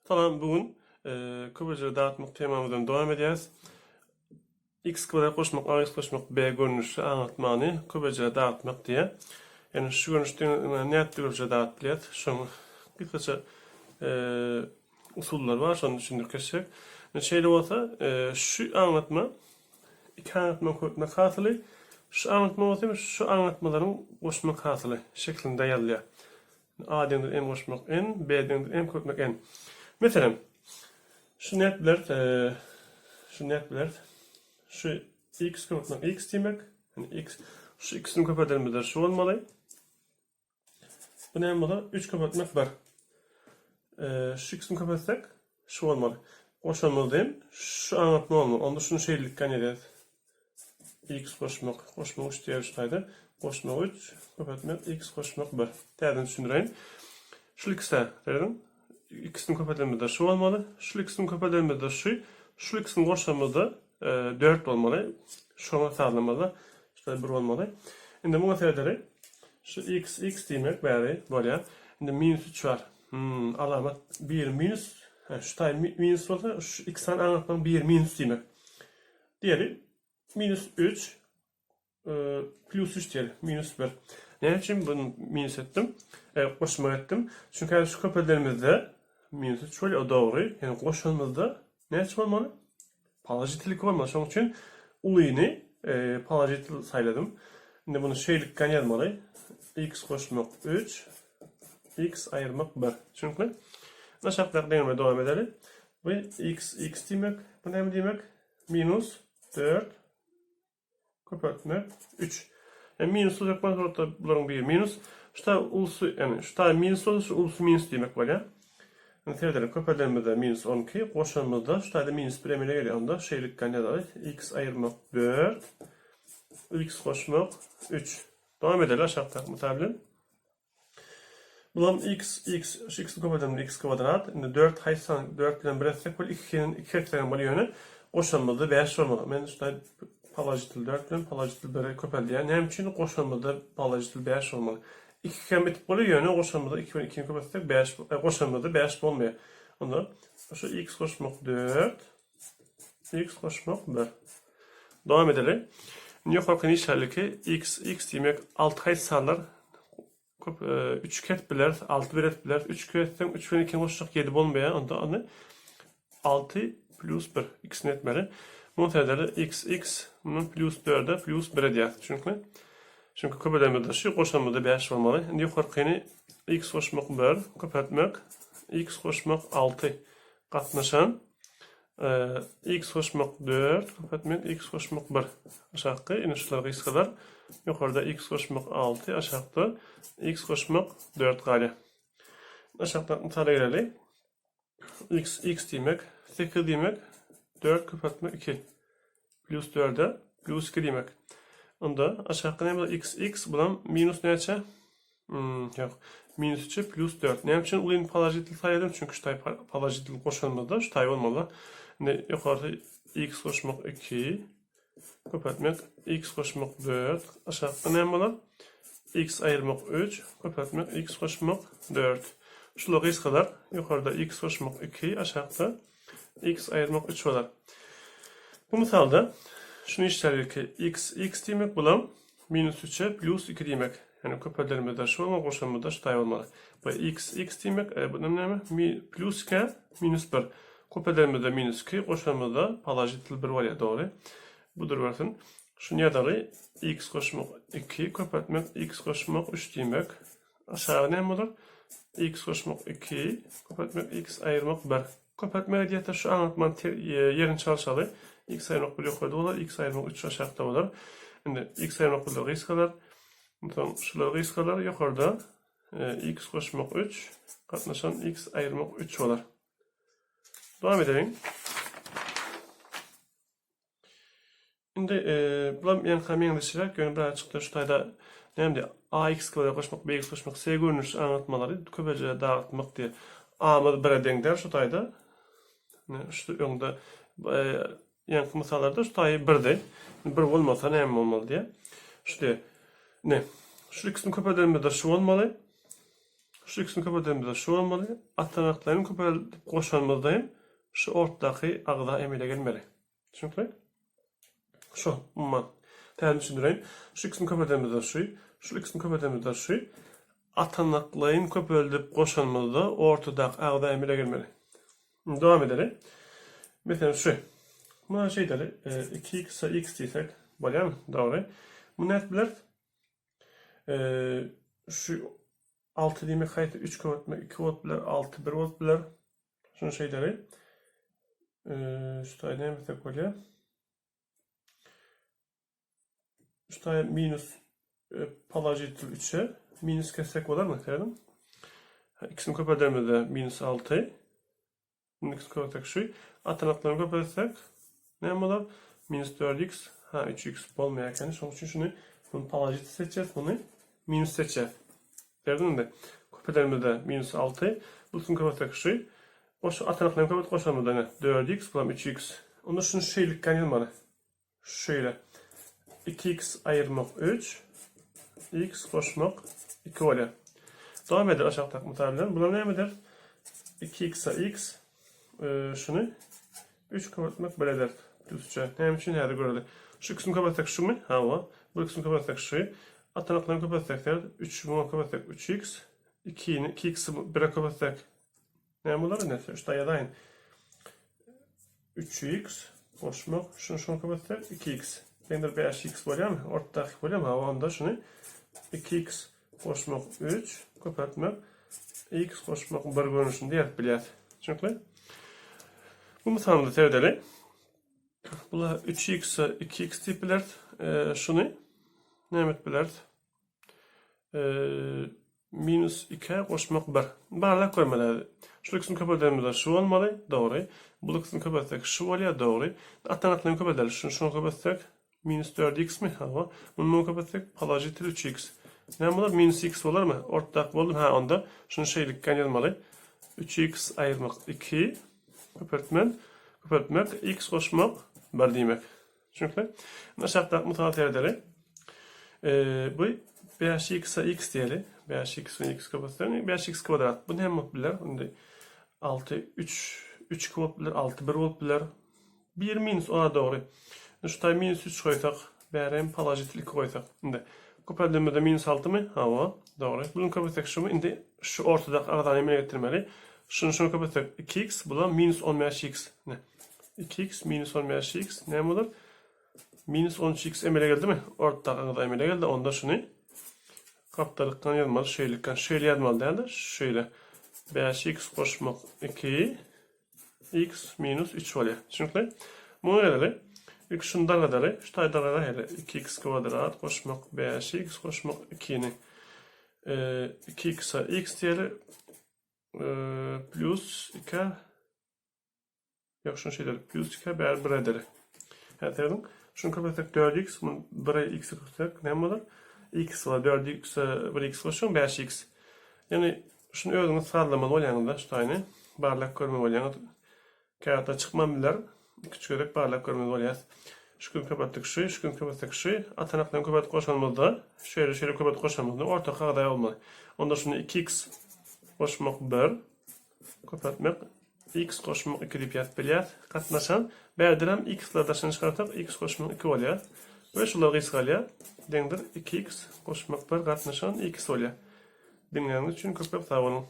Salam bu gün köpeljeleri dağıtmak temamyzdan dowam edýäris. X kwadrat goşmak ax goşmak b görnüşli aňlatmany köpeljelere dağıtmak diýýär. Ýani şu görnüşde nädip köpeljelere dağıtyp bilýäris? Şonuň gysgaça usullary bar, şony düşündirip geçjek. Şeýle bolsa, şu aňlatma iki aňlatmanyň köpeltmek hasyly, şu aňlatma bolsa hem şu aňlatmalaryň goşmak hasyly şeklinde ýazylýar. A deňdir M goşmak N, B deňdir M köpeltmek N. Meselem, şu nädip bileris? Şu nädip bileris? Şu x köpeltmek x diýmek. Ýani x şu ikisini köpeldenimizde şu bolmaly. Bu näme bolar? 3 köpeltmek 1. Şu ikisini köpeltsek şu bolmaly. Goşanymyzda hem şu aňlatma bolmaly. Onda şuny şeýlelikden ýazýarys. X goşmak, goşmak 3 diýeris şu taýda. Goşmak 3, köpeltmek x goşmak 1. Täzeden düşündireýin. Şul ikisi serediň. Ikisini köpeldenimizde şu bolmaly. Şul ikisini köpeldenimizde şu. Şul ikisini goşanymyzda 4 bolmaly. Şoňa sazlamaly. Şular 1 bolmaly. Indi muňa seredeli. Şu x x diýmek bäri bolýar. Indi minus 3 bar. Hmm, alamat 1 minus. Şu taý minus bolsa, şu x sany aňlatmaň 1 minus diýmek. Diýeli, minus 3 plus 3 diýeli, minus 1. Näme üçin bunu minus etdim? E, goşmak etdim. Çünki häzir şu köpeldenimizde minus 3 bolýar, o dogry. Ýani goşanymyzda näçe bolmaly? Položitel bolmaly. Şonuň üçin ulyny e, položitel saýladym. Indi bunu şeýlelikden ýazmaly. X goşmak 3, x aýyrmak 1. Çünki aşakdaky deňleme dowam edeli. Bu x x diýmek, bu näme diýmek? Minus 4 köpeltmek 3. Yani minus olacak bana orada bularyň biri minus. Şu taý ulusy, yani şu taý minus bolsa şu ulusy minus diýmek bolýar. Indi seredeliň köpeldenimizde minus 12, goşanymyzda şu taýda minus 1 emele gelýär. Onda şeýlelikden ýazaly. X aýyrmak 4, x goşmak 3. Dowam edeli aşakdaky mysal bilen. Bulam x, x, şu x-ni köpeldemde x kwadrat. Indi 4 haýsy san 4 bilen 1 etsek bol, 2-ni 2 etsek hem bol ýöne goşanymyzda 5 bolmaly. Men şunda položitel 4 bilen položitel 1-i köpeldýän. Näme üçin goşanymyzda položitel 5 bolmaly? 2 hem etip bolýar, ýöne goşanymyzda 2 bilen 2-ni köpeltsek 5, e, goşanymyzda 5 bolmaýar. Onda şu x goşmak 4, x goşmak 1. Dowam edeli. Indi ýokarky nişanlyky x, x diýmek 6 haýsy sanlar köp 3 e, kesip bileris, 6 bir edip bileris. 3 kesseň 3 bilen 2 goşsak 7 bolmaýar. Onda ony 6 plus 1 ikisini etmeli. Muny seredeli x x mundan plus 4-e plus 1 edýär. Çünki çünki köpelenmede şu goşanmada 5 bolmaly. Indi ýokarkyny x goşmak 1 köpeltmek x goşmak 6 gatnaşan X goşmak 4, köpeltmek x goşmak 1. Aşakky ine şular gysgalar. Ýokarda x goşmak 6, aşakda x goşmak 4 galýar. Aşakda mysala geleli. X x diýmek 8 diýmek 4 köpeltmek 2 plus 4-e plus 2 diýmek. Onda aşakky näme x x bulam minus näçe? Hmm, ýok. Minus 3 plus 4. Näme üçin ulyny položitel saýladym? Çünki şu taý položitel goşanymyzda şu taý bolmaly. Indi ýokarda x goşmak 2 köpeltmek x goşmak 4. Aşakda näme bolar? x aýyrmak 3 köpeltmek x goşmak 4. Şular gysgalar. Ýokarda x goşmak 2, aşakda x aýyrmak 3 bolar. Bu mysalda şuny işläýeli x x diýmek bulam minus 3-e plus 2 diýmek. Ýani köpeldenimizde şu bolmaly, goşanymyzda şu taý bolmaly. Bu x x diýmek, e, bu näme? Plus 2 minus 1. Köpeldenimizde minus 2, goşanymyzda položitel 1 bolýar, dogry. Bu durbersin. Şuny ýazaly. x goşmak 2 köpeltmek x goşmak 3 diýmek. Aşagy näme bolar? X goşmak 2, köpeltmek x aýyrmak 1. Köpeltmek edýärse şu aňlatmany ýerini çalşaly. X aýyrmak 1 ýokarda bolar, x aýyrmak 3 aşakda bolar. Indi x aýyrmak 1 gysgalar. Onsoň şular gysgalar ýokarda x goşmak 3 gatnaşan x aýyrmak 3 bolar. Dowam edeliň. Indi bulam ýaňka meňzeşräk, ýöne birazçyk-da şu taýda näme diýýär, ax kwadrat goşmak bx goşmak c görnüşli aňlatmalary köpeljelere dagytmak diýýär. A-myz bire deň däl şu taýda. Ine, şu öňde ýaňky mysallarda şu taýy birdi. Bir bolmasa näme bolmaly diýýär. Şu diýýär. Ine, şu ikisini köpeldenimizde şu bolmaly. Şu ikisini köpeldenimizde şu bolmaly. Atanaklaryny köpeldip goşanymyzda hem şu ortdaky agza emele gelmeli. Düşünikli? Şu, umuman. Täze düşündireýin. Şu ikisini köpeldenimizde şu, şu ikisini köpeldenimizde şu. Atanaklaýyn köpeldip goşanymyzda ortadaky agza emele gelmeli. Indi dowam edeli. Meselem şu. Muny şeýdeli. 2x x diýsek bolýarmy? Dogry. Muny nädip bileris? Şu 6 diýmek haýsy 3 köpeltmek 2 bolup biler, 6 1 bolup biler. Şuny şeýdeli. Şu taýda näme etsek bolýar? Şu taýda minus položitel 3-e minus kessek bolarmy? Serediň. Ikisini köpeldemizde minus 6. Indi ikisini köpeltsek şu. Atanaklaryny köpeltsek näme bolar? Minus 4x, ha 3x bolmaýar ekeni. Şonuň üçin şuny muny položitel seçýäs, muny minus seçýäs. Gördüňmi indi? Köpelenimizde minus 6, bu ikisini köpeltsek şu. Goş atanaklaryny köpeltip goşanymyzda ine 4x bulam 3x. Onda şuny şeýlelikden ýazmaly. Şeýle. 2x aýyrmak 3, x goşmak 2 bolýar. Dowam eder aşakdaky mysal bilen. Bular näme eder? 2x-a x e, şuny 3 köpeltmek 1 eder. Plus 3-e. Näme üçin häzir göreli. Şu ikisini köpeltsek şumy? Hawa. Bu ikisini köpeltsek şu. Atanaklaryny köpeltsek 3 muňa köpeltsek 3x. 2-ni 2x-i 1-e köpeltsek Näme bolar indi? Şu taýa ýazaýyn. 3x goşmak, şuny şuňa köpeltsek 2x. Deňdir 5x bolýarmy? Ortadaky bolýarmy? Hawa, onda şuny 2x goşmak 3 köpeltmek x goşmak 1 görnüşinde ýazyp bilýäris. Düşnükli? Bu mysalymyza seredeli. Bula 3x 2x diýip bileris. Şuny näme edip bileris? Minus 2-ä goşmak 1. Barlap görmeli häzir. Şul ikisini köpeldenimizde şu bolmaly, dogry. Bul ikisini köpeltsek şu bolýar, dogry. Atanaklaryny köpeldeli. Şuny şuňa köpeltsek minus 4x mi? Hawa. Muny muňa köpeltsek položitel 3x. Näme bolar? Minus x bolarmy? Ortdaky boldumy? Ha, onda şuny şeýlelikden ýazmaly. 3x aýyrmak 2 köpeltmek, köpeltmek x goşmak 1 diýmek. Düşünikli? Indi aşakdaky mysala seredeli. Bu 5x-a x diýeli. 5x bilen x köpeltseň 5x kwadrat. Bu näme bolup biler? Indi 6 3 3 2 bolup biler, 6 1 bolup biler. 1 minus oa dogry. Indi şu taý minus 3 goýsak, bäri hem položitel 2 goýsak. Indi köpeldemede minus 6 my? Hawa, dogry. Bunu köpeltsek şumy? Indi şu ortadaky agzany emele getirmeli. Şuny şuna köpeltsek 2x, bu da minus 15x. Ine. 2x minus 15x näme bolar? Minus 13x emele geldimi? Ortdaky agza emele geldi. Onda şuny gapdalykdan ýazmaly, şeýlelikden. Şeýle ýazmaly däldir. Şeýle. 5x goşmak 2 x minus 3 bolýar. Düşünikli? Muňa geleli. İlk şuny dargadaly. Şu taý dargada hele 2x kwadrat goşmak 5x goşmak 2-ni. 2x-a x diýeli. Plus 2 Ýok, şuny şeýle plus 2 bäri 1 edeli. Häzir serediň. Şuny köpeltsek 4x, muny 1-e x-e köpeltsek näme bolar? x bolar. 4x-e 1x goşsaň 5x. Ýagny şuny özüňiz sazlamaly bolýaňyz-da, şu taýyny barlap görmeli bolýaňyz. Käwagtlar çykman biler. Iki-üç gezek barlap görmeli bolýar. Şu gün köpeltdik şu, şu gün köpeltsek şu. Atanaklaryny köpeltip goşanymyzda, şeýle şeýle köpeltip goşanymyzda orta kagyz bolmaly. Onda şuny 2x goşmak 1 köpeltmek X goşmak 2 diýip ýazyp bilýäs. Gatnaşan bärdenem x-leri daşyna çykarsak x goşmak 2 bolýar. We şular gysgalýar. Deňdir 2x goşmak 1 gatnaşan x bolýar. Diňläniňiz üçin köp köp sag boluň.